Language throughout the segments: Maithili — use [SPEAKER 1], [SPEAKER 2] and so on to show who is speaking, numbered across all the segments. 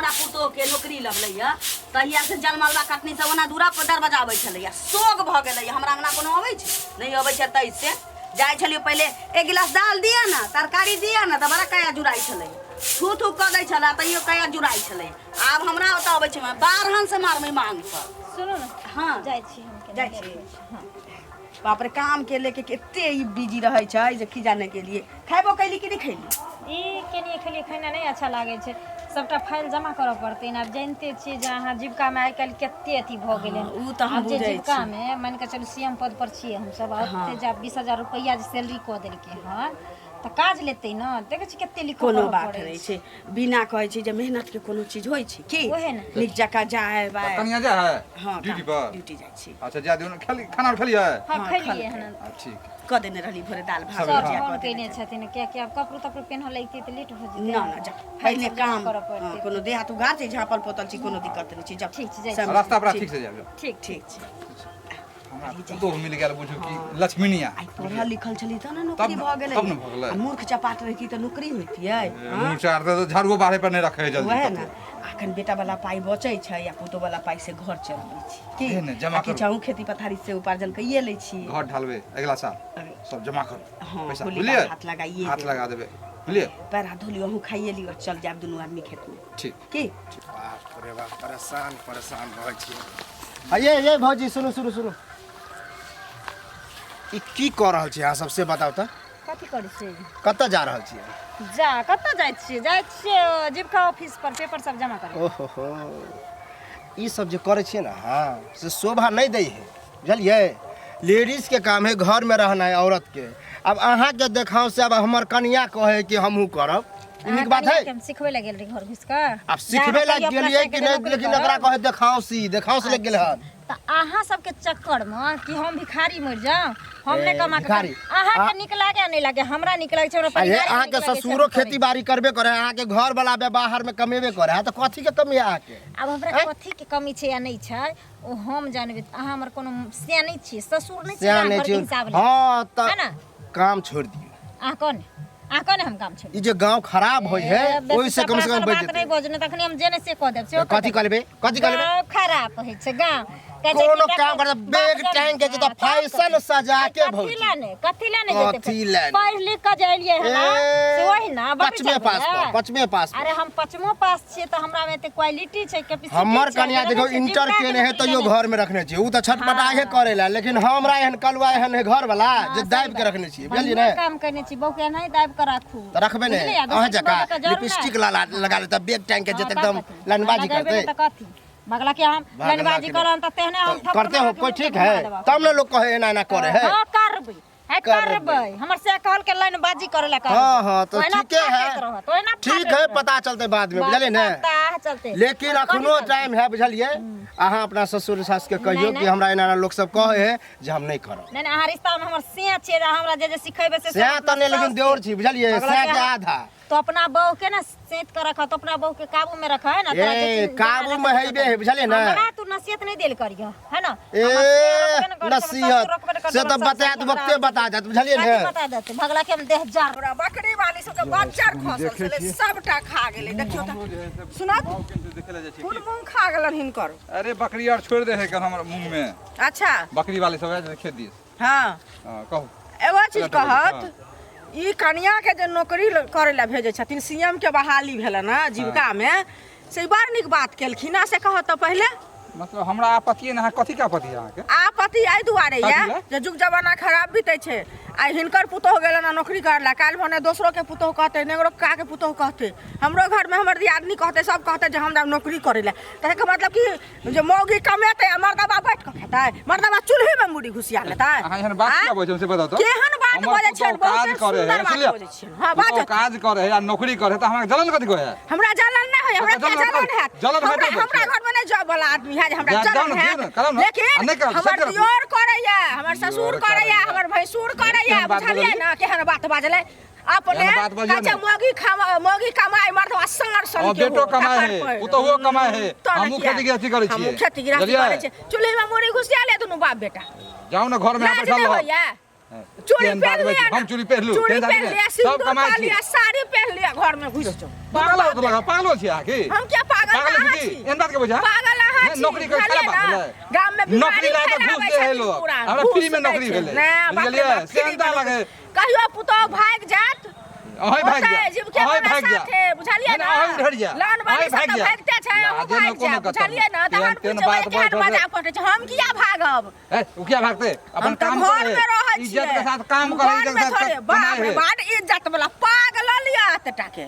[SPEAKER 1] हमरा पुतोह के नौकरी लगलैया तहिया से जलमलवा कटनी सब ओना दूरा पर दरवाजा अबै छलैया, सोग भऽ गेलैया। हमरा अंगना कोनो अबै छै नहि अबै छै, तैसे जाइ छलियै पहिले एक गिलास दाल दिअ ने, तरकारी दिअ ने, तऽ बड़ा काया जुड़ाइ छलै, थू थू कऽ दै छलै, तैयो काया जुड़ाइ छलै। आब हमरा ओतऽ अबै छै बारहन से मारबै मांग पर।
[SPEAKER 2] सुनू ने।
[SPEAKER 1] हँ।
[SPEAKER 2] जाइ छी हम केने।
[SPEAKER 1] जाइ छी।
[SPEAKER 2] हँ।
[SPEAKER 1] बाप रे, काम के लेके कते ई बिजी रहै छै जे की जाने के लिए। खेबो कैली कि नहि खैली?
[SPEAKER 2] ई केनिए खेलिए, खाना नहि अच्छा लागै छै। सबटा फाइल जमा करऽ पड़तै ने। आब जानिते छियै जे अहाँ जीविकामे आइ काल्हि कते अथी भऽ गेलै।
[SPEAKER 1] हँ, उ तऽ हम
[SPEAKER 2] आब जे
[SPEAKER 1] बुझै छी।
[SPEAKER 2] जीविकामे मानि कऽ चलू सी एम पद पर छियै हमसब, आ ओते जे आब 20,000 रुपैआ जे सैलरी कऽ देलकै हन तऽ काज लेतै ने। देखै छियै कते लिखऽ
[SPEAKER 1] कोनो
[SPEAKER 2] पढ़ऽ
[SPEAKER 1] बात
[SPEAKER 2] पड़ै
[SPEAKER 1] नहि छै। बिना कहै छै जे मेहनत के कोनो चीज होइ छै की?
[SPEAKER 2] ओहे ने।
[SPEAKER 1] नीक जकाँ जाय बाय।
[SPEAKER 3] कनिया जा है?
[SPEAKER 1] हँ।
[SPEAKER 3] ड्यूटी पर?
[SPEAKER 1] ड्यूटी जाइ छी।
[SPEAKER 3] अच्छा, जा दियौ ने। खेली खाना आर खेलियै?
[SPEAKER 2] हँ,
[SPEAKER 1] हँ,
[SPEAKER 2] खेलियै
[SPEAKER 1] खलकै।
[SPEAKER 2] हन।
[SPEAKER 3] ठीक
[SPEAKER 1] कऽ देने रहली भोरे दालि भात।
[SPEAKER 3] सबेरे,
[SPEAKER 1] भुजिया
[SPEAKER 3] हँ।
[SPEAKER 1] कऽ
[SPEAKER 2] फोन
[SPEAKER 1] देने
[SPEAKER 2] केने
[SPEAKER 1] छली।
[SPEAKER 2] छथिन, कियाकि आब कपड़ो तपड़ो पेन्हऽ लगितै तऽ लेट भऽ जेतै।
[SPEAKER 1] ना ना, जा
[SPEAKER 2] फाइल
[SPEAKER 1] पहिले
[SPEAKER 2] सब जमा
[SPEAKER 1] काम
[SPEAKER 2] करऽ
[SPEAKER 1] हँ,
[SPEAKER 2] पड़तै।
[SPEAKER 1] कोनो देह हाथ उघार छै, झाँपल पोतल छी, कोनो दिक्कत नहि छै, जब
[SPEAKER 2] ठीक छै, जाइ छी।
[SPEAKER 3] रास्ता पर
[SPEAKER 1] ठीक।
[SPEAKER 3] ठीक से जायब, जाउ।
[SPEAKER 2] ठीक।
[SPEAKER 1] ठीक छै।
[SPEAKER 3] हमरा पुतोहु मिल गेल, बुझू कि लक्ष्मीनिया।
[SPEAKER 1] आइ पढ़ल लिखल छली तब ने नौकरी
[SPEAKER 3] तब
[SPEAKER 1] भऽ गेलै।
[SPEAKER 3] तब ने भऽ गेलै।
[SPEAKER 1] आ मूर्ख चपाट रहिती तऽ नौकरी होइतियै?
[SPEAKER 3] मुँह चार तऽ झाड़ुओ बाहरे पर नहि रखे है जल्दी।
[SPEAKER 1] वएह
[SPEAKER 3] कतौ।
[SPEAKER 1] ने, अखन बेटा वाला पाइ बचै छै आ पुतोह वाला पाइ से घर चलबै छी की?
[SPEAKER 3] हे ने, जमा
[SPEAKER 1] आ किछु
[SPEAKER 3] करू।
[SPEAKER 1] अहूँ खेती पथारी से उपार्जन कैये लै छी।
[SPEAKER 3] घर ढालबै अगिला साल, सब जमा करू
[SPEAKER 1] हँ,
[SPEAKER 3] पैसा।
[SPEAKER 1] होली
[SPEAKER 3] बुझलियै?
[SPEAKER 1] हाथ लगाइए
[SPEAKER 3] हाथ
[SPEAKER 1] देबै।
[SPEAKER 3] लगा देबै, बुझलियै?
[SPEAKER 1] पैर हाथ धो लियौ, अहूँ खाइए लियौ, चल जायब दुनू आदमी खेतमे।
[SPEAKER 3] ठीक।
[SPEAKER 1] की?
[SPEAKER 4] बाप रे बाप, परेशान परेशान रहै छियै। आ ये भौजी, सुनू सुनू सुनू, ई की कऽ रहल छी अहाँ सब से बताउ तऽ।
[SPEAKER 2] कथी करै छियै?
[SPEAKER 4] कतऽ जा रहल छियै?
[SPEAKER 2] जा कतऽ जाइ छियै? जाइ छियै ओ जीविका ऑफिस पर पेपर सब जमा करै।
[SPEAKER 4] ओहो हो, ई सब जे करै छियै ने अहाँ, से शोभा नहि दै है, बुझलियै? लेडीजके काम है घरमे रहनाइ, औरतके। आब अहाँके देखाव से आब हमर कनिया कहै कि हमहूँ करब, ई नीक बात है?
[SPEAKER 2] कनियाके हम सिखबै लए गेल रही घर घुसि कऽ।
[SPEAKER 4] आब सिखबै लए गेलियै कि नहि, लेकिन एकरा कहै देखाव सी लागि गेल हन।
[SPEAKER 2] तऽ अहाँ सबके चक्करमे कि हम भिखारी मरि जाउ? हम नहि
[SPEAKER 4] ए,
[SPEAKER 2] कमा के
[SPEAKER 4] भिखारी।
[SPEAKER 2] अहाँके नीक लागे आ नहि लागे, हमरा नीक लागै छै, हमरा
[SPEAKER 4] अरे
[SPEAKER 2] परिवारके
[SPEAKER 4] अहाँके
[SPEAKER 2] नीक लागै छै,
[SPEAKER 4] ससुरो
[SPEAKER 2] हम करै
[SPEAKER 4] खेती बाड़ी करबे करे है, अहाँके घर वाला बे बाहर में कमेबे करे है, तऽ कथी के कमी है अहाँके?
[SPEAKER 2] आब हमरा
[SPEAKER 4] आँय?
[SPEAKER 2] कथी के कमी छै या नहि छै ओ हम जानबै। अहाँ हमर कोनो से नहि छियै, ससुर नहि छियै,
[SPEAKER 4] सएह
[SPEAKER 2] अहाँ
[SPEAKER 4] नहि
[SPEAKER 2] घरके
[SPEAKER 4] छै
[SPEAKER 2] हिसाब लेब।
[SPEAKER 4] हँ तऽ
[SPEAKER 2] है ने?
[SPEAKER 4] काम छोड़ि दियौ।
[SPEAKER 2] अहाँ कोन, अहाँ कोन हम काम छोड़ि
[SPEAKER 4] ई जे गांव खराब होइ है
[SPEAKER 2] ए, बेसी
[SPEAKER 4] ओहि से कम से कम
[SPEAKER 2] चपरासल
[SPEAKER 4] बचि
[SPEAKER 2] बात नहि
[SPEAKER 4] जेतै।
[SPEAKER 2] बजू ने, तखने हम जे नहि से कह देब, सेहो कह
[SPEAKER 4] कथी
[SPEAKER 2] देब।
[SPEAKER 4] कऽ लेबै? कथी कऽ लेबै?
[SPEAKER 2] गाँव खराब होइ छै, गाँव कहै छै कि
[SPEAKER 4] कोनो
[SPEAKER 2] डॉक्टर
[SPEAKER 4] काम करत बैग
[SPEAKER 2] बाप
[SPEAKER 4] टांग के जेतै
[SPEAKER 2] हाँ, तब
[SPEAKER 4] फैशन
[SPEAKER 2] कथी?
[SPEAKER 4] सजा के
[SPEAKER 2] कथी
[SPEAKER 4] भौजी।
[SPEAKER 2] ला ने, कथी ला ने जेतै?
[SPEAKER 4] कथी ला ने?
[SPEAKER 2] पढ़ लिख के जे एलियै हन
[SPEAKER 4] ए,
[SPEAKER 2] से वही ना बकरी
[SPEAKER 4] पचमे
[SPEAKER 2] चरबै
[SPEAKER 4] पास
[SPEAKER 2] लए।
[SPEAKER 4] पर, पचमे पास पर।
[SPEAKER 2] अरे हम पचमो पास छियै तऽ हमरा मे एते क्वालिटी छै, कैपेसिटी
[SPEAKER 4] हमर
[SPEAKER 2] छै,
[SPEAKER 4] कनिया
[SPEAKER 2] रहै
[SPEAKER 4] देखो
[SPEAKER 2] छै,
[SPEAKER 4] इंटर
[SPEAKER 2] जीविका के
[SPEAKER 4] केने है
[SPEAKER 2] नौकरी
[SPEAKER 4] तैयो
[SPEAKER 2] लेने
[SPEAKER 4] घर में रखने छियै। उ तऽ छटपटाहे करे ला, लेकिन हमरा एहन कलुआ एहन है घर वाला
[SPEAKER 2] हाँ,
[SPEAKER 4] जे
[SPEAKER 2] सही
[SPEAKER 4] दाबि के
[SPEAKER 2] बात।
[SPEAKER 4] रखने छियै, बुझलियै
[SPEAKER 2] बढ़िआँ
[SPEAKER 4] ने?
[SPEAKER 2] काम केने छी, बहू के एनाही दाबि के राखू।
[SPEAKER 4] तऽ रखबै ने।
[SPEAKER 2] बुझलियै?
[SPEAKER 4] अहाँ
[SPEAKER 2] दोसर के
[SPEAKER 4] जकाँ
[SPEAKER 2] बहू के जरूर
[SPEAKER 4] लिपस्टिक लगा लगा लेतै, बैग टांग के
[SPEAKER 2] हाँ,
[SPEAKER 4] जेतै
[SPEAKER 2] तब
[SPEAKER 4] एकदम
[SPEAKER 2] कथी?
[SPEAKER 4] लाइनबाजी
[SPEAKER 2] लगेबै
[SPEAKER 4] करतै।
[SPEAKER 2] ने तऽ कथी बगला के हम
[SPEAKER 4] भागला
[SPEAKER 2] लाइनबाजी
[SPEAKER 4] के
[SPEAKER 2] करम तऽ तेहने हम
[SPEAKER 4] तऽ
[SPEAKER 2] थप्पड़
[SPEAKER 4] करते हो
[SPEAKER 2] मारके
[SPEAKER 4] कोई
[SPEAKER 2] मुँह
[SPEAKER 4] ठीक
[SPEAKER 2] पे घुमा
[SPEAKER 4] है
[SPEAKER 2] देब।
[SPEAKER 4] तब ने लोग कहे एना एना करे है।
[SPEAKER 2] हाँ, करबै है,
[SPEAKER 4] करबै।
[SPEAKER 2] करबै। हमर से कहल के लाइनबाजी करे ला करबै।
[SPEAKER 4] हाँ हाँ तो
[SPEAKER 2] ओहिना
[SPEAKER 4] ठीके है।
[SPEAKER 2] फाटैत रहत, ओहिना
[SPEAKER 4] ठीक
[SPEAKER 2] फाटैत
[SPEAKER 4] है,
[SPEAKER 2] रहत।
[SPEAKER 4] पता चलते बाद में, बुझलियै ने?
[SPEAKER 2] पता चलते।
[SPEAKER 4] लेकिन
[SPEAKER 2] कथी
[SPEAKER 4] अखनो
[SPEAKER 2] चलतै?
[SPEAKER 4] टाइम है, बुझलियै? अहाँ अपना ससुर सास के कहियौ
[SPEAKER 2] नहि,
[SPEAKER 4] कि
[SPEAKER 2] नहि।
[SPEAKER 4] हमरा एना एना लोक सब कहै है जे हम नहि करब।
[SPEAKER 2] नहीं नहीं, अहाँ रिश्ता में हमर सिया छियै, हमरा जे जे सिखेबै से सब
[SPEAKER 4] सएह
[SPEAKER 2] अपना
[SPEAKER 4] तऽ नहि, लेकिन
[SPEAKER 2] साउस
[SPEAKER 4] देवर
[SPEAKER 2] के।
[SPEAKER 4] छी, बुझलियै?
[SPEAKER 2] भगला
[SPEAKER 4] सएह
[SPEAKER 2] के
[SPEAKER 4] के
[SPEAKER 2] अहाँ-
[SPEAKER 4] आधा
[SPEAKER 2] तो अपना बहू के ना सेत के रख, तो अपना बहू के काबू में रख, है ना? तोरा जे
[SPEAKER 4] ए,
[SPEAKER 2] चीज
[SPEAKER 4] काबू
[SPEAKER 2] जेना
[SPEAKER 4] में
[SPEAKER 2] रखै
[SPEAKER 4] हेबे है, बुझलियै ने?
[SPEAKER 2] हमरा तू नसीहत नहीं देल करियो, है ना?
[SPEAKER 4] ए
[SPEAKER 2] हमर से रखबे ने करतै, हमर सासुर
[SPEAKER 4] नसीहत
[SPEAKER 2] रखबे ने करतै,
[SPEAKER 4] से तऽ
[SPEAKER 2] हमर सास
[SPEAKER 4] बतायत
[SPEAKER 2] हमरा
[SPEAKER 4] वक्ते बता देत, बुझलियै ने?
[SPEAKER 2] कथी बता देतै? भगला के हम देह जार
[SPEAKER 5] हमरा बकरी वाली सबके बच्चर खसल छलै, सबटा खा गेलै। देखियौ तऽ, सुनत कोन मूँग खा गेलन हिनकर।
[SPEAKER 3] अरे बकरी आर छोड़ि दे है कन हमर मुँह में।
[SPEAKER 5] अच्छा।
[SPEAKER 3] बकरी वाली सब है खेत दिस।
[SPEAKER 5] हाँ।
[SPEAKER 3] हाँ, कहू।
[SPEAKER 5] एगो चीज
[SPEAKER 3] चलो, चलो,
[SPEAKER 5] कहत, ई कनिया के जे नौकरी करे ला भेजै छथिन, सीएम के बहाली भेलन हँ जीविका में, से ई बड़ नीक बात केलखिन हँ, से कहत तऽ पहिले।
[SPEAKER 3] मतलब हमरा आपत्ति ने, अहाँ कथी के आपत्ति है अहाँके?
[SPEAKER 5] आपत्ति एहि दुआरे
[SPEAKER 3] कथी
[SPEAKER 5] यऽ
[SPEAKER 3] लए?
[SPEAKER 5] जे जुग जमाना खराब बीतै छै। आइ हिनकर पुतोहु गेलन हँ नौकरी करे ला, काल्हि भने दोसरो के पुतोहु कहतै, नेंगरो कक्का के पुतोहु कहतै, हमरो घरमे हमर दियादनी कहतै, सब कहतै जे हमरा नौकरी करे ला। तऽ एहिके मतलब कि जे मौगी कमेतै आ मर्दबा बैठ कऽ खेतै, मर्दबा चूल्हीमे मुड़ी घुसिया लेतै?
[SPEAKER 3] अहाँ एहन बात
[SPEAKER 5] आँय?
[SPEAKER 3] किया बजै छी से बताउ तऽ।
[SPEAKER 5] केहन बात
[SPEAKER 3] हमर
[SPEAKER 5] बजै छियनि?
[SPEAKER 3] पुतोहु काज
[SPEAKER 5] बहुते
[SPEAKER 3] करे है,
[SPEAKER 5] सुन्दर बात
[SPEAKER 3] सुनलियै?
[SPEAKER 5] बजै छियनि। हँ,
[SPEAKER 3] पुतोहु
[SPEAKER 5] बाजत।
[SPEAKER 3] काज करे है आ नौकरी करे है तऽ हमरा जलन कथी कहै है?
[SPEAKER 5] हमरा जलन नहि होइए, हमरा
[SPEAKER 3] तऽ
[SPEAKER 5] किया
[SPEAKER 3] जलन
[SPEAKER 5] जलन
[SPEAKER 3] होतै?
[SPEAKER 5] हैत?
[SPEAKER 3] जलन
[SPEAKER 5] हमरा
[SPEAKER 3] होतै
[SPEAKER 5] हमरा
[SPEAKER 3] तऽ।
[SPEAKER 5] घरमे नहि जॉब वाला आदमी है जे हमरा
[SPEAKER 3] जा- जाउ
[SPEAKER 5] जलन
[SPEAKER 3] ने,
[SPEAKER 5] हैत।
[SPEAKER 3] दियौ ने, करब ने।
[SPEAKER 5] लेकिन
[SPEAKER 3] आ नहि करब,
[SPEAKER 5] हमर
[SPEAKER 3] से करब।
[SPEAKER 5] दियोर करैया, हमर ससुर
[SPEAKER 3] दियोर
[SPEAKER 5] करैया,
[SPEAKER 3] करैया।
[SPEAKER 5] हमर भैंसुर करैया,
[SPEAKER 3] केहन बात
[SPEAKER 5] बुझलियै
[SPEAKER 3] बजलियै?
[SPEAKER 5] ने? केहन बात बाजलै अपने?
[SPEAKER 3] एहन बात बजियौ
[SPEAKER 5] कहै छै
[SPEAKER 3] ने।
[SPEAKER 5] मौगी खमा, मौगी कमाय, मर्दवा साँढ़ सन
[SPEAKER 3] और
[SPEAKER 5] के
[SPEAKER 3] बेटो
[SPEAKER 5] हो,
[SPEAKER 3] कमाए
[SPEAKER 5] तकर
[SPEAKER 3] है,
[SPEAKER 5] पैर।
[SPEAKER 3] पुतोहुओ कमाए है,
[SPEAKER 5] तहन
[SPEAKER 3] हमहूँ
[SPEAKER 5] किया?
[SPEAKER 3] खेती गृहस्थी करै
[SPEAKER 5] हमहूँ
[SPEAKER 3] छियै।
[SPEAKER 5] खेती गृहस्थी
[SPEAKER 3] बुझलियै?
[SPEAKER 5] करै छियै। चूल्हीमे मुड़ी घुसिया ले दुनू बाप बेटा।
[SPEAKER 3] जाउ ने घर में
[SPEAKER 5] लाज
[SPEAKER 3] बैठल
[SPEAKER 5] नहि
[SPEAKER 3] रहब।
[SPEAKER 5] होइया? चूड़ी
[SPEAKER 3] केहन बात
[SPEAKER 5] पहिर
[SPEAKER 3] बजै
[SPEAKER 5] लिअ
[SPEAKER 3] छी?
[SPEAKER 5] ने।
[SPEAKER 3] हम चूड़ी पहिरलू,
[SPEAKER 5] चूड़ी
[SPEAKER 3] केहन
[SPEAKER 5] पहिर
[SPEAKER 3] जाति
[SPEAKER 5] लिअ,
[SPEAKER 3] सब
[SPEAKER 5] सिन्दूर
[SPEAKER 3] कमाइ
[SPEAKER 5] कऽ
[SPEAKER 3] छी।
[SPEAKER 5] लिअ, साड़ी पहिर लिअ, घर में घुसि जाउ।
[SPEAKER 3] पागल हो, पागलो छी अहाँ की?
[SPEAKER 5] हम किया पागल पागल
[SPEAKER 3] पागल
[SPEAKER 5] अहाँ
[SPEAKER 3] छी
[SPEAKER 5] छी।
[SPEAKER 3] एहन बात के बुझा
[SPEAKER 5] पागल अहाँ
[SPEAKER 3] नहि,
[SPEAKER 5] छी,
[SPEAKER 3] नौकरी के
[SPEAKER 5] बुझलियै
[SPEAKER 3] खराब बात
[SPEAKER 5] ने?
[SPEAKER 3] भेलै।
[SPEAKER 5] गाम में
[SPEAKER 3] नौकरी
[SPEAKER 5] बीमारी
[SPEAKER 3] लाए तऽ
[SPEAKER 5] फैलाबै
[SPEAKER 3] घूस दे है
[SPEAKER 5] छथिन
[SPEAKER 3] लोग।
[SPEAKER 5] पूरा,
[SPEAKER 3] हमरा
[SPEAKER 5] घूस
[SPEAKER 3] फ्री में
[SPEAKER 5] दै
[SPEAKER 3] नौकरी
[SPEAKER 5] छै।
[SPEAKER 3] भेलै।
[SPEAKER 5] नहि, बाप रे
[SPEAKER 3] बुझलियै?
[SPEAKER 5] बाप,
[SPEAKER 3] से
[SPEAKER 5] फ्री में
[SPEAKER 3] अंता
[SPEAKER 5] नौकरी।
[SPEAKER 3] लगे।
[SPEAKER 5] कहियो पुतोहु भागि जायत
[SPEAKER 3] अहीं भागि
[SPEAKER 5] ओतै
[SPEAKER 3] जा
[SPEAKER 5] जीवके
[SPEAKER 3] अहीं
[SPEAKER 5] वाला
[SPEAKER 3] भागि जा
[SPEAKER 5] साथे, बुझलियै
[SPEAKER 3] नहि,
[SPEAKER 5] ने?
[SPEAKER 3] अहीं उधर जा
[SPEAKER 5] लोन वाली
[SPEAKER 3] अहीं
[SPEAKER 5] सब
[SPEAKER 3] भागि
[SPEAKER 5] तऽ
[SPEAKER 3] जा
[SPEAKER 5] भागिते छै, अहूँ
[SPEAKER 3] लाजे नहि
[SPEAKER 5] भागि
[SPEAKER 3] कोनो
[SPEAKER 5] जायब,
[SPEAKER 3] कतौ।
[SPEAKER 5] बुझलियै ने?
[SPEAKER 3] तेहन
[SPEAKER 5] तहन
[SPEAKER 3] तेहन
[SPEAKER 5] बुझबै
[SPEAKER 3] बात
[SPEAKER 5] केहन
[SPEAKER 3] बैठल
[SPEAKER 5] मजा पड़ै छै। हम किया भागब?
[SPEAKER 3] ए, उ किया भागते अपन
[SPEAKER 5] हम तऽ
[SPEAKER 3] काम
[SPEAKER 5] घर
[SPEAKER 3] करे
[SPEAKER 5] में रहै
[SPEAKER 3] इज्जत
[SPEAKER 5] छियै।
[SPEAKER 3] के साथ काम करे
[SPEAKER 5] घर
[SPEAKER 3] इज्जत
[SPEAKER 5] में
[SPEAKER 3] के साथ
[SPEAKER 5] थोड़े, बाप
[SPEAKER 3] कमाए
[SPEAKER 5] रे
[SPEAKER 3] है।
[SPEAKER 5] बड इज्जत वाला पाग लऽ लिअ एतेटा के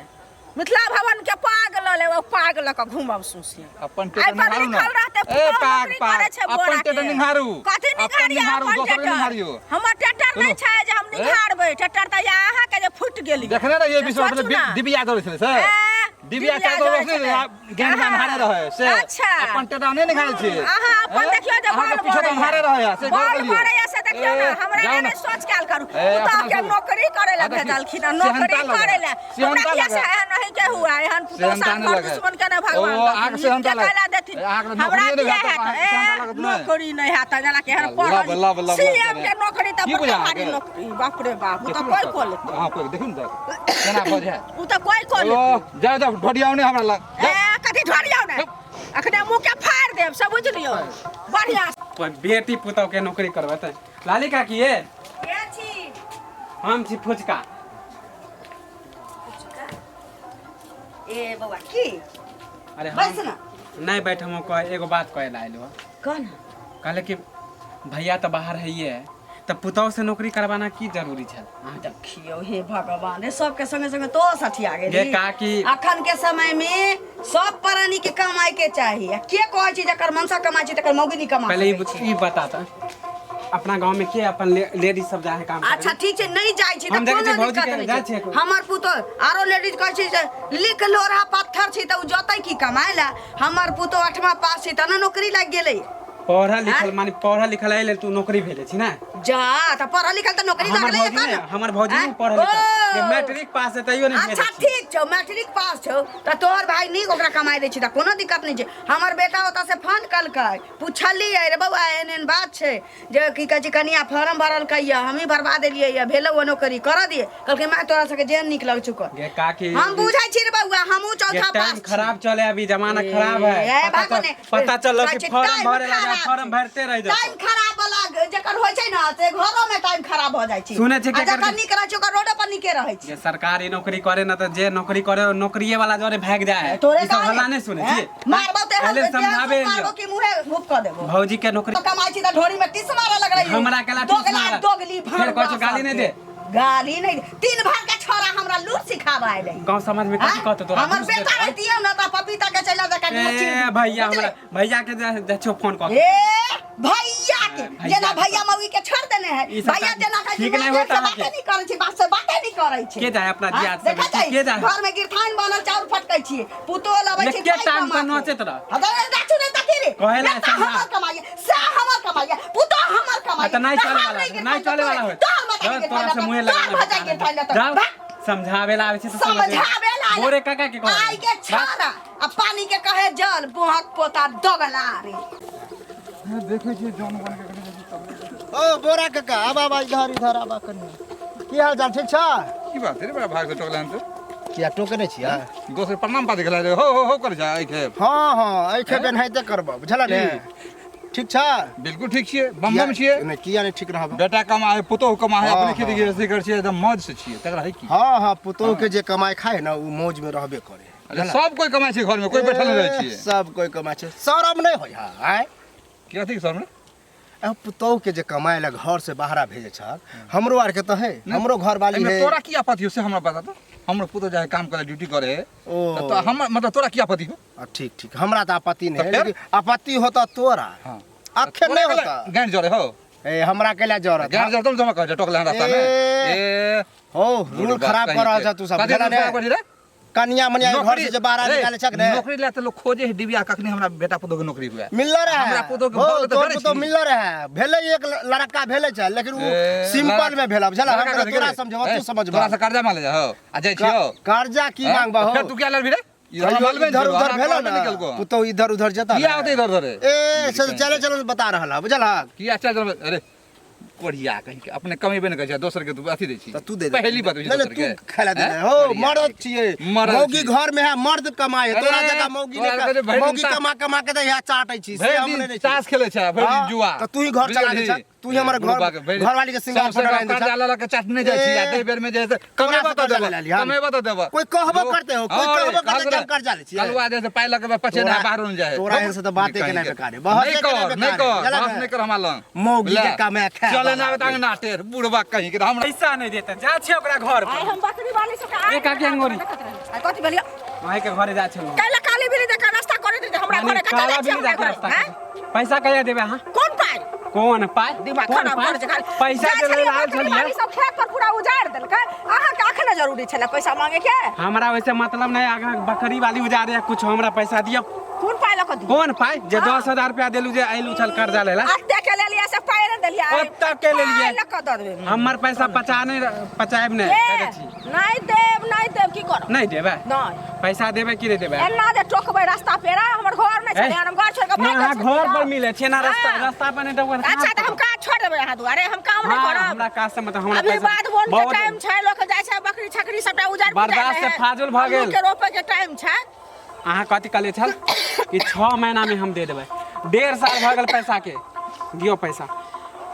[SPEAKER 5] मिथिला भवन के पाग लऽ लेब ओ पाग लऽ कऽ घूमब सौंसे
[SPEAKER 3] अपन
[SPEAKER 5] एहि
[SPEAKER 3] टेटर
[SPEAKER 5] पर
[SPEAKER 3] निहारू
[SPEAKER 5] लिखल
[SPEAKER 3] ना
[SPEAKER 5] रहतै
[SPEAKER 3] ए
[SPEAKER 5] पुतोहु
[SPEAKER 3] पाग
[SPEAKER 5] नौकरी
[SPEAKER 3] पाग
[SPEAKER 5] करै छै
[SPEAKER 3] अपन
[SPEAKER 5] बोरा
[SPEAKER 3] टेटर
[SPEAKER 5] के।
[SPEAKER 3] निहारू
[SPEAKER 5] कथी
[SPEAKER 3] अपन
[SPEAKER 5] निहारियै
[SPEAKER 3] निहारू
[SPEAKER 5] अपन
[SPEAKER 3] दोसर
[SPEAKER 5] टेटर?
[SPEAKER 3] निहारियो
[SPEAKER 5] हमर टेटर नहि
[SPEAKER 3] सुनू।
[SPEAKER 5] छै जे हम
[SPEAKER 3] ए?
[SPEAKER 5] निहारबै टेटर तऽ या अहाँके जे फुटि गेल
[SPEAKER 3] देखने रहियै
[SPEAKER 5] से
[SPEAKER 3] बीच में
[SPEAKER 5] सोचू
[SPEAKER 3] पहिले
[SPEAKER 5] ना।
[SPEAKER 3] डिबिया जरै छलै से
[SPEAKER 5] ए,
[SPEAKER 3] डिबिया
[SPEAKER 5] डिबिया
[SPEAKER 3] चादर
[SPEAKER 5] जरै
[SPEAKER 3] रोशनी
[SPEAKER 5] छलै।
[SPEAKER 3] ज्ञान
[SPEAKER 5] अहाँ-
[SPEAKER 3] अन्हारे रहै से
[SPEAKER 5] अच्छा।
[SPEAKER 3] अपन टेटर नहि निहारै छी
[SPEAKER 5] अहाँ अपन देखियौ जे
[SPEAKER 3] अहाँके
[SPEAKER 5] बाल
[SPEAKER 3] पीछे तऽ अन्हारे रहै से
[SPEAKER 5] बाल
[SPEAKER 3] गौर करियौ।
[SPEAKER 5] बरैया से देखियौ ने
[SPEAKER 3] ए,
[SPEAKER 5] हमरा
[SPEAKER 3] जाउ
[SPEAKER 5] नहि
[SPEAKER 3] ना।
[SPEAKER 5] सोच कयल करू
[SPEAKER 3] ए,
[SPEAKER 5] पुतोह
[SPEAKER 3] अपना
[SPEAKER 5] के
[SPEAKER 3] सब-
[SPEAKER 5] नौकरी करे ला
[SPEAKER 3] आ देखियौ,
[SPEAKER 5] भेजलखिन आ नौकरी
[SPEAKER 3] सेहनता लगे।
[SPEAKER 5] करे ला हमरा
[SPEAKER 3] सेहनता
[SPEAKER 5] किया से
[SPEAKER 3] लगे।
[SPEAKER 5] एहन नहीं के हुआ एहन पुतोह
[SPEAKER 3] सेहनता
[SPEAKER 5] साथ
[SPEAKER 3] नहि
[SPEAKER 5] घर
[SPEAKER 3] लगे।
[SPEAKER 5] दुश्मन के नहि भगवान
[SPEAKER 3] ओ, अहाँके
[SPEAKER 5] देथिन,
[SPEAKER 3] सेहनता
[SPEAKER 5] नीक के
[SPEAKER 3] लगे।
[SPEAKER 5] कैला देथिन
[SPEAKER 3] ए, अहाँके
[SPEAKER 5] हमरा
[SPEAKER 3] नौकरिए नहि
[SPEAKER 5] किया
[SPEAKER 3] भेटत,
[SPEAKER 5] हैत
[SPEAKER 3] अहाँके सेहनता
[SPEAKER 5] ए,
[SPEAKER 3] लागत नहि।
[SPEAKER 5] नौकरी नहि हैत जेना कि एहन
[SPEAKER 3] लब, लब,
[SPEAKER 5] पढ़ल
[SPEAKER 3] लब,
[SPEAKER 5] सीएम
[SPEAKER 3] लब,
[SPEAKER 5] के नौकरी तऽ
[SPEAKER 3] की
[SPEAKER 5] बड़का
[SPEAKER 3] बुझा
[SPEAKER 5] भारी
[SPEAKER 3] अहाँके?
[SPEAKER 5] नौकरी बाप रे बाप ओ तऽ
[SPEAKER 3] देखियौ
[SPEAKER 5] कोइ
[SPEAKER 3] ने
[SPEAKER 5] कऽ लेतै
[SPEAKER 3] अहाँ कोइ देखियौ ने तऽ केना बजै
[SPEAKER 5] ओ तऽ कोइ कऽ
[SPEAKER 3] ओ
[SPEAKER 5] लेतै
[SPEAKER 3] जाउ जाउ ढोडियाउ नहि हमरा लग
[SPEAKER 5] ए कथी ढोरियौ ने अखने मुँह के फाड़ि देब से बुझि लियौ बढ़िआँ
[SPEAKER 6] कोई बेटी पुतोह के नौकरी करबेतै लाली काकी ये
[SPEAKER 1] के छी
[SPEAKER 6] हम छी फुचका
[SPEAKER 1] ए बौआ की
[SPEAKER 6] अरे हम
[SPEAKER 1] बैस ना
[SPEAKER 6] नहीं बैठ हम कह एगो बात कहे ला आइलो
[SPEAKER 1] कह ना
[SPEAKER 6] कहले कि भैया तो बाहर है है तऽ पुतोह से नौकरी करवाना की जरूरी छल अहाँके
[SPEAKER 1] देखियौ हे भगवान हे सबके संगे संगे तो सठिया
[SPEAKER 6] गे
[SPEAKER 1] गेली
[SPEAKER 6] काकी
[SPEAKER 1] अखन के समय में सब प्राणी के कमाई के चाही आ के कहै छै जकर मनसा कमाई छै तकर मौगी नहीं कमा
[SPEAKER 6] पहले
[SPEAKER 1] सकै छै।
[SPEAKER 6] ई बता तऽ अपना गांव में के अपन लेडीज सब जाए है काम करे?
[SPEAKER 1] अच्छा ठीक छै नहीं जाइ छी
[SPEAKER 6] हम
[SPEAKER 1] तऽ
[SPEAKER 6] देखै
[SPEAKER 1] कोनो
[SPEAKER 6] छियै भौजी
[SPEAKER 1] दिक्कत
[SPEAKER 6] के
[SPEAKER 1] नहीं
[SPEAKER 6] जाइ
[SPEAKER 1] छै
[SPEAKER 6] छियै।
[SPEAKER 1] हमर पुतोह आरो लेडीज कहै छै जे लिख लोढ़ा पत्थर छै तऽ उ जतै की कमाय ला हमर पुतोह आठमा पास छै तऽ ने नौकरी लागि गेलै
[SPEAKER 6] पढ़ल लिखल माने पढ़ल लिखल एहि लेल तू नौकरी भेले छी ने
[SPEAKER 1] जा तऽ पढ़ल लिखल तऽ नौकरी
[SPEAKER 6] हमर
[SPEAKER 1] लगलै
[SPEAKER 6] भौजी
[SPEAKER 1] तहन
[SPEAKER 6] ने हमर भौजी
[SPEAKER 1] आँय?
[SPEAKER 6] ने पढ़ल लिखल जे
[SPEAKER 1] ओ!
[SPEAKER 6] मैट्रिक पास है तैयो नहीं
[SPEAKER 1] अच्छा
[SPEAKER 6] भेले छी
[SPEAKER 1] ठीक छौ मैट्रिक पास छौ तऽ तोहर भाई नीक ओकरा कमाइ दै छै तऽ कोनो दिक्कत नहि छै हमर बेटा ओतऽ से फोन कलकै पुछलियै रे बौआ एहन एहन बात छै जे की कहै छै कनिया फॉर्म भरलकै यऽ हमही भरबा देलियै यऽ भेलौ हँ नौकरी करऽ दियै कहलकै माय तोरा सबके जेहन नीक लगै छौ कर
[SPEAKER 6] गे काकी
[SPEAKER 1] हम बुझै छी रे बौआ हमहूँ
[SPEAKER 6] ये
[SPEAKER 1] चौथा
[SPEAKER 6] टाइम
[SPEAKER 1] पास छी।
[SPEAKER 6] खराब चले अभी जमाना खराब है
[SPEAKER 1] ए,
[SPEAKER 6] पता
[SPEAKER 1] भागो
[SPEAKER 6] चल
[SPEAKER 1] ने।
[SPEAKER 6] पता चलल
[SPEAKER 1] कहै
[SPEAKER 6] कि
[SPEAKER 1] छै,
[SPEAKER 6] फॉर्म
[SPEAKER 1] टाइम
[SPEAKER 6] भरे ला
[SPEAKER 1] खराब
[SPEAKER 6] फॉर्म
[SPEAKER 1] छै।
[SPEAKER 6] भरते रह जाओ
[SPEAKER 1] टाइम खराब वाला जकर होइ छै ने से घरो में टाइम खराब भऽ जाइ छै
[SPEAKER 6] सुनै छियै
[SPEAKER 1] आ
[SPEAKER 6] कि
[SPEAKER 1] जकर
[SPEAKER 6] एकर-
[SPEAKER 1] नीक रहै छै ओकर रोडो पर नीके रहै छै
[SPEAKER 6] जे सरकारी नौकरी करे ना तो जे नौकरी करे ओ नौकरिये वाला जोरे भाग जाए है
[SPEAKER 1] तोरे
[SPEAKER 6] ई सब हल्ला नहीं सुने
[SPEAKER 1] हैं?
[SPEAKER 6] छी
[SPEAKER 1] मारबौ ते
[SPEAKER 6] पहले समझाबे
[SPEAKER 1] मारबो कि मुहे घुप कऽ देबो
[SPEAKER 6] भौजी के नौकरी
[SPEAKER 1] तो कमाइ छी तऽ ढोरी में टिस मारऽ लगलै
[SPEAKER 6] हमरा केला टिस
[SPEAKER 1] दोगला
[SPEAKER 6] मारऽ।
[SPEAKER 1] दोगली
[SPEAKER 6] फेर कहै छौ गाली नहि दे।
[SPEAKER 1] गाली नहीं दे। तीन भर के छोरा हमरा लूट सिखाबा आइलै
[SPEAKER 6] गांव समाज में कथी कहतो तोरा
[SPEAKER 1] हमर
[SPEAKER 6] घूस
[SPEAKER 1] बेटा
[SPEAKER 6] देतौ?
[SPEAKER 1] रहतियै न तऽ पपीता के चला दे कनी
[SPEAKER 6] ए भैया हमरा भैया के जा छियौ फोन कऽ के।
[SPEAKER 1] ए भैया के
[SPEAKER 6] भैया
[SPEAKER 1] जेना
[SPEAKER 6] के।
[SPEAKER 1] भैया मौगी के छोड़ देने है
[SPEAKER 6] ई सब
[SPEAKER 1] भैया
[SPEAKER 6] काम
[SPEAKER 1] जेना कहै छै
[SPEAKER 6] ठीक
[SPEAKER 1] माय
[SPEAKER 6] नहि
[SPEAKER 1] के
[SPEAKER 6] होत
[SPEAKER 1] से
[SPEAKER 6] अहाँके।
[SPEAKER 1] बाते नहीं करै छै बाप से बाते नहीं करै छै
[SPEAKER 6] के जाए अपना
[SPEAKER 1] हाँ,
[SPEAKER 6] दियाद सब
[SPEAKER 1] देखै
[SPEAKER 6] के
[SPEAKER 1] छै
[SPEAKER 6] के जाए?
[SPEAKER 1] घर में गिरथान बनल चाउर फटकै छियै पुतो लबै छै
[SPEAKER 6] एके
[SPEAKER 1] पाइ
[SPEAKER 6] टांग
[SPEAKER 1] कमा
[SPEAKER 6] पर
[SPEAKER 1] के।
[SPEAKER 6] नोचैत रह।
[SPEAKER 1] हाँ, तऽ राखू ने तकी रे
[SPEAKER 6] कहे ला
[SPEAKER 1] बेटा
[SPEAKER 6] समझा।
[SPEAKER 1] हमर कमाइए से हमर कमाइए पुतो हमर कमाइए
[SPEAKER 6] तऽ नहीं
[SPEAKER 1] तऽ
[SPEAKER 6] चले
[SPEAKER 1] हम
[SPEAKER 6] वाला
[SPEAKER 1] नहि
[SPEAKER 6] है, नहीं
[SPEAKER 1] गिरथान
[SPEAKER 6] चले वाला
[SPEAKER 1] तऽ
[SPEAKER 6] है
[SPEAKER 1] तोहर मजा
[SPEAKER 6] जाओ,
[SPEAKER 1] गिरथान
[SPEAKER 6] तोरा से
[SPEAKER 1] लेतौ,
[SPEAKER 6] मुँहे
[SPEAKER 1] तोहर
[SPEAKER 6] लगा
[SPEAKER 1] मजा गिरथान लेतौ।
[SPEAKER 6] जाओ
[SPEAKER 1] भाग।
[SPEAKER 6] समझावे ला आबै छै तऽ समझ
[SPEAKER 1] समझावे ला आयल।
[SPEAKER 6] बोरे काका के कहबै
[SPEAKER 1] आइ के छाड़ा आ पानी के कहे जल बोहक पोता दोगला रे
[SPEAKER 3] देखै छियै जौन बन के कनि देखी तब।
[SPEAKER 4] ओ बोरा काका आबा आबा इधर इधर आबा कनि की हाल चाल ठीक छ
[SPEAKER 3] की बात है रे बड़ा भाग से टोकला हन तो
[SPEAKER 4] किया टोकने छियै
[SPEAKER 3] दोसर प्रणाम पाती गेला रे हो हो हो कर जा एहि खेप
[SPEAKER 4] हँ हँ एहि खेप एनाहिते करबह बुझल ने ठीक छ
[SPEAKER 3] बिल्कुल ठीक छियै बम बम छियै
[SPEAKER 4] नहि किया नहि ठीक रहब
[SPEAKER 3] बेटा कमाए पुतोहु कमाए
[SPEAKER 4] हाँ,
[SPEAKER 3] अपने खेती गृहस्थी कर छियै एकदम मौज से छियै तकरा है की
[SPEAKER 4] हँ हँ पुतोहु के जे कमाइ खाय ने ओ मौज में रहबे करे
[SPEAKER 3] अरे सब कोई कमाइ छै घर में कोई बैठल नहि रहै छियै
[SPEAKER 4] सब कोई कमाइ छै शरम नहि होइ है आँय
[SPEAKER 3] की अथी सर में
[SPEAKER 4] ए पुतोहु के जे कमाइ ला घर से बाहरा भेजे छ हमरो आर के तऽ है हमरो घर वाली
[SPEAKER 3] एहिमे
[SPEAKER 4] है
[SPEAKER 3] तोरा की आपत्ति हो से हमरा बता तो हमरो पुतोहु जाए काम करे ड्यूटी करे
[SPEAKER 4] ओ
[SPEAKER 3] तो हम मतलब तोरा की आपत्ति हो
[SPEAKER 4] आ, ठीक ठीक हमरा तऽ आपत्ति नहीं
[SPEAKER 3] तऽ
[SPEAKER 4] है
[SPEAKER 3] फेर?
[SPEAKER 4] लेकिन आपत्ति होता तोरा
[SPEAKER 3] हाँ।
[SPEAKER 4] अखन नहीं होता
[SPEAKER 3] गांड जरे हो
[SPEAKER 4] ए हमरा के ला जरूरत
[SPEAKER 3] गांड जरे तुम जमा कर टोकला रास्ता में
[SPEAKER 4] ए।
[SPEAKER 3] ए
[SPEAKER 4] हो रूल खराब कर रहल छ तू सब
[SPEAKER 3] कथी
[SPEAKER 4] बुझला
[SPEAKER 3] रूल खराब
[SPEAKER 4] ने
[SPEAKER 3] करै रे?
[SPEAKER 4] कनिया मनिया घर से जे बाहर
[SPEAKER 3] रे,
[SPEAKER 4] निकाले छक ने
[SPEAKER 3] नौकरी ला तऽ लोग खोजे है डिबिया कखनी हमरा बेटा पुतोह के नौकरी हुए
[SPEAKER 4] मिलल रहे
[SPEAKER 3] हमरा पुतोह के
[SPEAKER 4] हो,
[SPEAKER 3] भऽ गेल तऽ
[SPEAKER 4] तोर
[SPEAKER 3] जानै
[SPEAKER 4] पुतोह
[SPEAKER 3] छी।
[SPEAKER 4] मिलल रहे भेलै एक लड़का भेलै छै लेकिन ओ
[SPEAKER 3] ए,
[SPEAKER 4] सिंपल
[SPEAKER 3] लड़का-
[SPEAKER 4] में भेल बुझला
[SPEAKER 3] लड़का
[SPEAKER 4] हम
[SPEAKER 3] कथी
[SPEAKER 4] तोरा
[SPEAKER 3] करे?
[SPEAKER 4] समझब
[SPEAKER 3] ए,
[SPEAKER 4] तू समझब
[SPEAKER 3] तोरा से कर्जा मांगे जा हो आ जाइ छियो
[SPEAKER 4] कर्जा की मांगबा हो
[SPEAKER 3] फिर तू क्या लड़बी रे इधर
[SPEAKER 4] कहियो
[SPEAKER 3] मालूम
[SPEAKER 4] इधर उधर भेल ने पुतोह इधर उधर जेता
[SPEAKER 3] किया
[SPEAKER 4] ने।
[SPEAKER 3] होते इधर उधर
[SPEAKER 4] ए से चले चले बता रहल है बुझल
[SPEAKER 3] किया चल चल अरे कोढ़िया कहीं के अपने कमेबे नहि करै छै दोसर के तू अथी दै छी
[SPEAKER 4] तऽ तू दे दे
[SPEAKER 3] पहेली बतबै छी
[SPEAKER 4] नहीं
[SPEAKER 3] दोसर
[SPEAKER 4] नहीं
[SPEAKER 3] के
[SPEAKER 4] तू खेला दे
[SPEAKER 3] हैं?
[SPEAKER 4] हो
[SPEAKER 3] कोढ़िया
[SPEAKER 4] मर्द
[SPEAKER 3] कहीं के।
[SPEAKER 4] छियै
[SPEAKER 3] मर्द
[SPEAKER 4] मौगी
[SPEAKER 3] छियै।
[SPEAKER 4] घर में है मर्द कमाए है तोरा
[SPEAKER 3] अरे,
[SPEAKER 4] जगह मौगी
[SPEAKER 3] तोरा
[SPEAKER 4] नहीं
[SPEAKER 3] आरके जे भरि दिन
[SPEAKER 4] मौगी कमा कमा के तऽ यहाँ चाटै छी से
[SPEAKER 3] भरि
[SPEAKER 4] हम
[SPEAKER 3] दिन
[SPEAKER 4] नहि छी
[SPEAKER 3] ताश खेलै छै भरि दिन
[SPEAKER 4] हाँ,
[SPEAKER 3] जुआ
[SPEAKER 4] तऽ तू ही घर चला दै
[SPEAKER 3] बुझलिही?
[SPEAKER 4] छ तू ही हमर
[SPEAKER 3] बुढ़बा के
[SPEAKER 4] घर
[SPEAKER 3] भरि-
[SPEAKER 4] घरवाली के सिंगार
[SPEAKER 3] सबसे
[SPEAKER 4] फोटो आनि दै
[SPEAKER 3] कर्जा
[SPEAKER 4] छ
[SPEAKER 3] लऽ लऽ के चटने जाइ छी आ
[SPEAKER 4] ए,
[SPEAKER 3] दै बेर में जे है से
[SPEAKER 4] तोरा
[SPEAKER 3] कमेबो
[SPEAKER 4] से
[SPEAKER 3] तऽ
[SPEAKER 4] कर्जा
[SPEAKER 3] देबो
[SPEAKER 4] लऽ लिहन।
[SPEAKER 3] कमेबो तऽ देबो
[SPEAKER 4] कोई कहबो करते हो कोई कहबो करते कि हम कर्जा लै छियै
[SPEAKER 3] कलुआ जे है से पाइ लऽ के पछे
[SPEAKER 4] तोरा-
[SPEAKER 3] बाहरो नहि जाइ है।
[SPEAKER 4] तोरा एहन से तऽ बाते केनाइ बेकार है। बहसे
[SPEAKER 3] नहि
[SPEAKER 4] केनाइ
[SPEAKER 3] कर नहि
[SPEAKER 4] बेकार है।
[SPEAKER 3] कर
[SPEAKER 4] जला
[SPEAKER 3] बहस
[SPEAKER 4] ने।
[SPEAKER 3] नहि कर हमरा लग
[SPEAKER 4] मौगी के
[SPEAKER 3] ले,
[SPEAKER 4] कमाए खाए
[SPEAKER 3] चले
[SPEAKER 4] वाला
[SPEAKER 3] ना आबे तऽ अंगना टेढ़ बुढ़बा कहीं के हमरा
[SPEAKER 6] पैसा नहीं देते जा छियै ओकरा घर
[SPEAKER 5] आइ
[SPEAKER 6] पर
[SPEAKER 5] हम बकरी वाली सबके
[SPEAKER 6] ए काकी अंगोरी।
[SPEAKER 5] आ कथी भेलियै
[SPEAKER 6] वहीं के घरे जा छलहुँ
[SPEAKER 5] कैला काली बिल्ली देख रास्ता करैत रहे हमरा
[SPEAKER 6] माने
[SPEAKER 5] घरे कतऽ
[SPEAKER 6] काला
[SPEAKER 5] जाइ छियै
[SPEAKER 6] बिल्ली
[SPEAKER 5] हमरा
[SPEAKER 6] जाके
[SPEAKER 5] घरे
[SPEAKER 6] रास्ता
[SPEAKER 5] हैं?
[SPEAKER 6] करै। पैसा कहिया देबै अहाँ
[SPEAKER 5] कोन पाइ
[SPEAKER 6] कोन पाइ
[SPEAKER 5] दिमाग
[SPEAKER 6] कोन
[SPEAKER 5] खराब
[SPEAKER 6] पाइ
[SPEAKER 5] कर छै खाली
[SPEAKER 6] पैसा
[SPEAKER 5] जाइ
[SPEAKER 6] देबै
[SPEAKER 5] छलियै
[SPEAKER 6] लए आयल
[SPEAKER 5] बकरी
[SPEAKER 6] छलियै
[SPEAKER 5] वाली सब खेत पर पूरा उजाड़ि देलकै अहाँके अखने जरूरी छलै पैसा मांगे के
[SPEAKER 6] हमरा वैसे मतलब नहीं आगा बकरी वाली उजाड़े या कुछ हमरा पैसा दियौ
[SPEAKER 5] कोन पाइ लऽ कऽ दियौ
[SPEAKER 6] कोन पाइ जे
[SPEAKER 5] हाँ।
[SPEAKER 6] 10,000 रुपया देलू जे आयल उछल कर्जा लेला
[SPEAKER 5] अते के लेलियै से पाइ नहि देलियै
[SPEAKER 6] ओतऽ के लेलियै?
[SPEAKER 5] पाइ लऽ कऽ दऽ देबै
[SPEAKER 6] हमर पैसा पचा नहीं पचायब नहीं
[SPEAKER 5] के?
[SPEAKER 6] कह दै छी
[SPEAKER 5] नहि देब नहि देब की करब
[SPEAKER 6] नहीं देबै
[SPEAKER 5] नहि
[SPEAKER 6] पैसा देबै कि नहीं देबै
[SPEAKER 5] एना जे टोकबै रास्ता पेरा हमर घर नहि छलै हम घर छोड़ि कऽ
[SPEAKER 6] ना
[SPEAKER 5] भागि
[SPEAKER 6] अहाँ
[SPEAKER 5] गेल
[SPEAKER 6] घर
[SPEAKER 5] छलियै।
[SPEAKER 6] पर मिले छै ना रास्ता
[SPEAKER 5] हाँ।
[SPEAKER 6] रास्ता पर नहीं देबै
[SPEAKER 5] अच्छा तऽ हम काज छोड़ि देबै अहाँ दुआरे हम काम नहि
[SPEAKER 6] हाँ,
[SPEAKER 5] करब
[SPEAKER 6] हमरा काज से मतलब हमरा
[SPEAKER 5] अभी
[SPEAKER 6] पैसा
[SPEAKER 5] बाध बोन के
[SPEAKER 6] बहुत-
[SPEAKER 5] टाइम छै लोक जाइ छै बकरी छकरी सबटा उजाड़
[SPEAKER 6] बर्दाश्त से फाजुल भऽ गेल।
[SPEAKER 5] के रोपे के टाइम छै
[SPEAKER 6] अहाँ कथी कहले छल कि 6 महीना में हम दे देबै 1.5 साल भऽ गेल पैसा के दियौ पैसा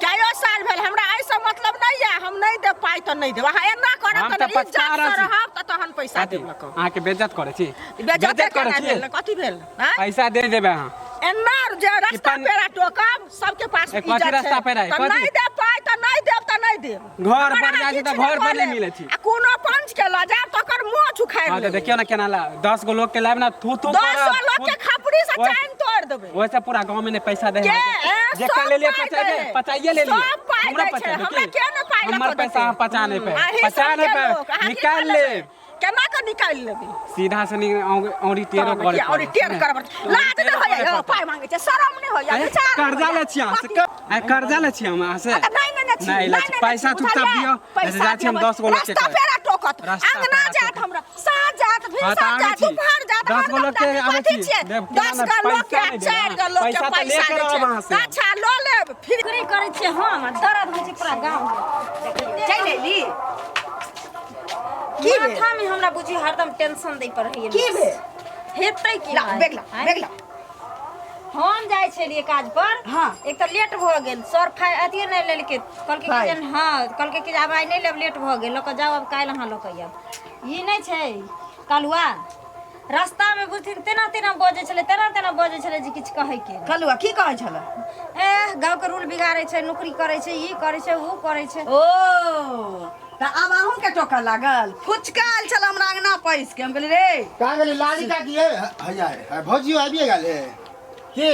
[SPEAKER 5] कयो साल भेल हमरा एहिसँ मतलब नहि यऽ हम नहि देब पाइ तऽ नहि देब अहाँ एना करब
[SPEAKER 6] हम
[SPEAKER 5] तऽ
[SPEAKER 6] तऽ
[SPEAKER 5] नहि, इज्जत
[SPEAKER 6] पछता
[SPEAKER 5] से
[SPEAKER 6] रहल छी।
[SPEAKER 5] रहब तऽ तहन पैसा
[SPEAKER 6] कथी
[SPEAKER 5] देब लऽ कऽ
[SPEAKER 6] अहाँके बेज्जत करै छी
[SPEAKER 5] बेज्जते
[SPEAKER 6] करै
[SPEAKER 5] केना
[SPEAKER 6] छी
[SPEAKER 5] भेल कथी भेल आँय?
[SPEAKER 6] पैसा दे देबै अहाँ
[SPEAKER 5] एना जे रास्ता
[SPEAKER 6] पन-
[SPEAKER 5] पेरा टोकब सबके पास
[SPEAKER 6] ए, कथी
[SPEAKER 5] इज्जत
[SPEAKER 6] रास्ता
[SPEAKER 5] छै
[SPEAKER 6] पेरा है?
[SPEAKER 5] तऽ
[SPEAKER 6] कथी?
[SPEAKER 5] नहि देब पाइ तऽ नहि देब तऽ नहि देब
[SPEAKER 6] घर पर
[SPEAKER 5] हमरा
[SPEAKER 6] जाइ छी तऽ
[SPEAKER 5] किछु
[SPEAKER 6] घर पर
[SPEAKER 5] कऽ
[SPEAKER 6] नहि
[SPEAKER 5] लेब।
[SPEAKER 6] मिलै छी।
[SPEAKER 5] आ कोनो पंच के लऽ जायब तकर मुँह चुखारि
[SPEAKER 6] हाँ तऽ
[SPEAKER 5] लेबै
[SPEAKER 6] देखियौ ने केना ला 10 गो लोग के लायब ना थू थू
[SPEAKER 5] 10 गो लोग के खपड़ी से चाइन तोड़ देबै
[SPEAKER 6] वैसे पूरा गांव में ने पैसा दे
[SPEAKER 5] के? ए,
[SPEAKER 6] जेकर
[SPEAKER 5] सब
[SPEAKER 6] लेलिए
[SPEAKER 5] पाइ
[SPEAKER 6] पचाइए
[SPEAKER 5] दै है।
[SPEAKER 6] पचाइए लेलिए
[SPEAKER 5] सब पाइ
[SPEAKER 6] हमरा
[SPEAKER 5] दै छै।
[SPEAKER 6] पचाइए
[SPEAKER 5] हमरा किया ने पाइ लऽ
[SPEAKER 6] हमर
[SPEAKER 5] कऽ
[SPEAKER 6] पैसा
[SPEAKER 5] देतै?
[SPEAKER 6] अहाँ पचा नहीं पाए
[SPEAKER 5] अहीं
[SPEAKER 6] पचा
[SPEAKER 5] सबके
[SPEAKER 6] नहीं पाए
[SPEAKER 5] लोक, अहाँ की
[SPEAKER 6] निकाल
[SPEAKER 5] कऽ लेबै?
[SPEAKER 6] लेब
[SPEAKER 5] केना कऽ निकालि लेबै
[SPEAKER 6] सीधा से औरी टेरो करे
[SPEAKER 5] औरी टेर करब लाज नहि होइया यौ, पाइ मांगै छै शरम नहि होइया विचार नहि
[SPEAKER 6] कर्जा
[SPEAKER 5] होइया।
[SPEAKER 6] लै छी अहाँ से आइ कर्जा लै छी हम अहाँ से
[SPEAKER 5] अच्छा, नहि नहि नहि
[SPEAKER 6] नहि लै छी पैसा चुपचाप दियौ
[SPEAKER 5] पैसा
[SPEAKER 6] जाइ छी हम 10 गो लोग के
[SPEAKER 5] रास्ता पेरा टोकत
[SPEAKER 6] रास्ता
[SPEAKER 5] अंगना
[SPEAKER 6] पेरा
[SPEAKER 5] जात
[SPEAKER 6] टोकत।
[SPEAKER 5] हमरा साँझ जात
[SPEAKER 6] हाँ,
[SPEAKER 5] भिनसर
[SPEAKER 6] तऽ आबै
[SPEAKER 5] जात
[SPEAKER 6] छी।
[SPEAKER 5] दुपहर जात
[SPEAKER 6] 10 गो
[SPEAKER 5] हरदम
[SPEAKER 6] लोग के
[SPEAKER 5] जात।
[SPEAKER 6] आबै
[SPEAKER 5] कथी
[SPEAKER 6] छी।
[SPEAKER 5] छियै?
[SPEAKER 6] देब, केना
[SPEAKER 5] 10
[SPEAKER 6] ने
[SPEAKER 5] गो लोग के
[SPEAKER 6] पैसा नहि देब
[SPEAKER 5] 4 गो लोग के
[SPEAKER 6] पैसा तऽ
[SPEAKER 5] पैसा
[SPEAKER 6] लेके
[SPEAKER 5] दै
[SPEAKER 6] रहब अहाँ
[SPEAKER 5] छै
[SPEAKER 6] से।
[SPEAKER 5] अच्छा लऽ लेब फिर
[SPEAKER 2] नौकरी करै छियै हम आ दर्द होइ छै पूरा गाँव
[SPEAKER 1] चलि अयली की भेल?
[SPEAKER 2] माथा में हमरा बुझी हरदम टेंशन दै पर रहैए
[SPEAKER 1] की भेल?
[SPEAKER 2] हेतै की
[SPEAKER 1] ला
[SPEAKER 2] भाई?
[SPEAKER 1] बेग ला
[SPEAKER 2] आँय?
[SPEAKER 1] बेग ला
[SPEAKER 2] हम जाइ छलियै काज पर
[SPEAKER 1] हाँ।
[SPEAKER 2] एक तऽ लेट भऽ गेल सर फाइ अथिए नहि लेलकै कहलकै कि
[SPEAKER 1] फाइ।
[SPEAKER 2] जे हँ कहलकै कि जे आब आइ नहि लेब लेट भऽ गेल लऽ कऽ जाउ आब काल्हि अहाँ लऽ कऽ आयब ई नहि छै कलुआ रास्तामे बुझथिन तेना तेना बजै छलै तेना तेना बजै छलै जे किछु कहैके नहि।
[SPEAKER 1] कलुआ की कहै छल
[SPEAKER 2] एह गाँवके रूल बिगाड़ै छै नौकरी करै छै ई करै छै ओ करै छै
[SPEAKER 1] ओ तऽ आब अहूँके टोकऽ लागल फुचका आयल छल हमरा अंगना पैस के हम कहलियै रे
[SPEAKER 4] कहाँ गेली लाली काकी है हैया है भौजियो आबिए गेल है की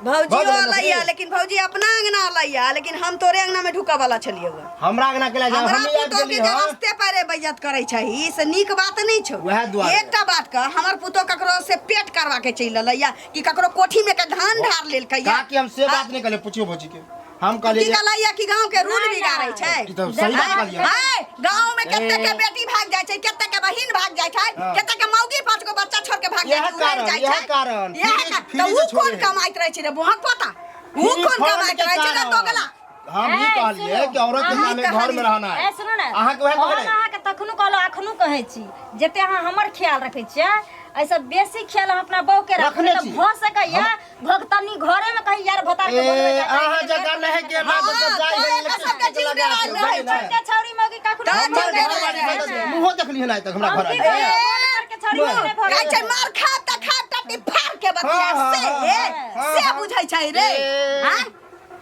[SPEAKER 1] भौजियो
[SPEAKER 4] भऽ गेलै
[SPEAKER 1] अलैया
[SPEAKER 4] नौकरी?
[SPEAKER 1] लेकिन भौजी अपना अंगना अलैया लेकिन हम तोरे अंगना में ढुकऽ वाला छलियै हँ।
[SPEAKER 4] हमरा अंगना के जा
[SPEAKER 1] हमरा
[SPEAKER 4] हम आबि
[SPEAKER 1] पुतोह के
[SPEAKER 4] गेली
[SPEAKER 1] जे
[SPEAKER 4] हँ
[SPEAKER 1] रस्ते पर बेइज्जत करै छही से नीक बात नहि छौ
[SPEAKER 4] वएह दुआरे।
[SPEAKER 1] एकटा बात कह हमर पुतोह ककरो से पेट करवा के चलि एलैया कि ककरो कोठी में के धान ढार लेलकै
[SPEAKER 4] काकी हम से बात नहीं कहले पूछियो भौजी के हम
[SPEAKER 1] की
[SPEAKER 4] कहलिए
[SPEAKER 1] कहलैया कि गांव के रूल
[SPEAKER 2] नहि,
[SPEAKER 1] बिगाड़ै
[SPEAKER 2] नहि।
[SPEAKER 1] छै
[SPEAKER 4] ई तऽ सही बात कहलियै।
[SPEAKER 1] हाय गांव में कते के
[SPEAKER 4] ए।
[SPEAKER 1] बेटी भाग जाइ छै कते के बहिन भाग जाइ छै
[SPEAKER 4] हाँ।
[SPEAKER 1] कते के मौगी पांच गो बच्चा छोड़ के भाग जाइ
[SPEAKER 4] इएह
[SPEAKER 1] छै उड़ि
[SPEAKER 4] कारण,
[SPEAKER 1] जाइ
[SPEAKER 4] इएह
[SPEAKER 1] छै
[SPEAKER 4] कारण।
[SPEAKER 1] इएह
[SPEAKER 4] फ्री-
[SPEAKER 1] कारण।
[SPEAKER 4] फ्री
[SPEAKER 1] तऽ
[SPEAKER 4] जे
[SPEAKER 1] उ
[SPEAKER 4] छोड़े
[SPEAKER 1] कोन
[SPEAKER 4] है।
[SPEAKER 1] कमाइत रहै छै रे बोहक पोता उ
[SPEAKER 4] फ्री
[SPEAKER 1] कोन
[SPEAKER 4] फंड
[SPEAKER 1] कमाइत
[SPEAKER 4] के
[SPEAKER 1] रहै छै रे
[SPEAKER 4] कारण।
[SPEAKER 1] दोगला
[SPEAKER 4] हम ई
[SPEAKER 2] ए,
[SPEAKER 4] कहलिए
[SPEAKER 2] सुनू,
[SPEAKER 4] कि औरत के
[SPEAKER 2] अहाँ
[SPEAKER 4] काम है घर में रहना है
[SPEAKER 2] ए सुनू ने
[SPEAKER 4] अहाँके वएह
[SPEAKER 2] हम
[SPEAKER 4] कहले
[SPEAKER 2] अहाँके तखनो कहलहुँ अखनो कहै छी जते अहाँ हमर ख्याल रखै छियै एहिसँ बेसी ख्याल हम अपना बहू के रखबै
[SPEAKER 4] रखने
[SPEAKER 2] तऽ
[SPEAKER 4] छी।
[SPEAKER 2] भऽ सकैया भगतनी घरे में कहीं यार भतार के
[SPEAKER 4] ए
[SPEAKER 2] बोलबै जाय,
[SPEAKER 4] अहाँ जगह नहीं के ना
[SPEAKER 1] हाँ,
[SPEAKER 4] तो जाय
[SPEAKER 1] तो
[SPEAKER 4] है
[SPEAKER 1] एकर सबके जीव
[SPEAKER 4] लगा
[SPEAKER 1] डेरायल
[SPEAKER 4] के,
[SPEAKER 1] रहै
[SPEAKER 4] बुझलियै ने?
[SPEAKER 2] छोटके छौरी मौगी कखनो
[SPEAKER 1] तऽ
[SPEAKER 4] हमर
[SPEAKER 1] जीव
[SPEAKER 4] घर वाली
[SPEAKER 1] डेरायल
[SPEAKER 4] सब
[SPEAKER 1] रहै छै।
[SPEAKER 4] मुँहो देखली हन आइ तक हमरा
[SPEAKER 2] हम
[SPEAKER 4] घर
[SPEAKER 2] की
[SPEAKER 4] आइ
[SPEAKER 2] कहै छी, के छौरी मौगी नहि भऽ
[SPEAKER 1] कहै छै
[SPEAKER 2] गेल।
[SPEAKER 1] मार खा तऽ खा टट्टी फाड़ के बतिया
[SPEAKER 4] हाँ, हाँ,
[SPEAKER 1] से
[SPEAKER 4] हाँ, हाँ,
[SPEAKER 1] से
[SPEAKER 4] हाँ।
[SPEAKER 1] बुझै छै रे
[SPEAKER 4] ए।
[SPEAKER 1] हाँ?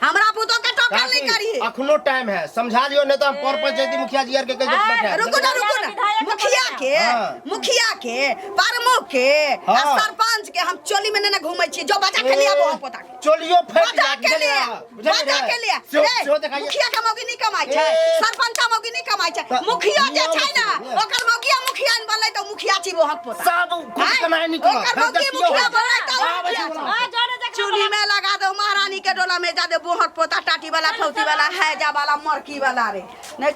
[SPEAKER 1] हमरा पुतोह के टोकल नहीं करी
[SPEAKER 4] अखनो टाइम है समझा लियो नहीं तो हम पर पंचायती मुखिया जी आर के कह के बैठा
[SPEAKER 1] रुको ना रुको ना
[SPEAKER 2] विधायक के
[SPEAKER 1] मुखिया के
[SPEAKER 4] हाँ।
[SPEAKER 1] मुखिया के प्रमुख के आ
[SPEAKER 4] हाँ।
[SPEAKER 1] सरपंच के हम चोली में ने घूमै छी जो बजा के लिया वो पोता के
[SPEAKER 4] चोलियो फेंक
[SPEAKER 1] बजा
[SPEAKER 4] जात
[SPEAKER 1] के
[SPEAKER 4] बुझलियै
[SPEAKER 1] लिया
[SPEAKER 4] बुझलियै
[SPEAKER 1] बजा के लिया
[SPEAKER 4] सेहो
[SPEAKER 1] रे,
[SPEAKER 4] सेहो देखाइए
[SPEAKER 1] मुखिया के मौगी नहीं कमाइ छै
[SPEAKER 4] ए।
[SPEAKER 1] सरपंच मौगी नहीं कमाइ छै
[SPEAKER 4] तऽ
[SPEAKER 1] मुखिया जे
[SPEAKER 4] नियम
[SPEAKER 1] छै ना
[SPEAKER 4] छै, नियम।
[SPEAKER 1] ओकर मौगिया मुखिया ने बनलै तऽ मुखिया छी वो हक पोता
[SPEAKER 4] सब खुद
[SPEAKER 1] आँय?
[SPEAKER 4] कमाए निकलत
[SPEAKER 1] ओकर मौगी मुखिया बनलै तऽ
[SPEAKER 4] आबै
[SPEAKER 1] मुखिया
[SPEAKER 4] छी
[SPEAKER 1] छै।
[SPEAKER 2] हाँ, जाने जकरा
[SPEAKER 1] चूल्ही में लगा दो महारानी के डोला में जा दे बोहर पोता टाटी वाला फौती वाला हैजा वाला मरकी वाला रे नहीं।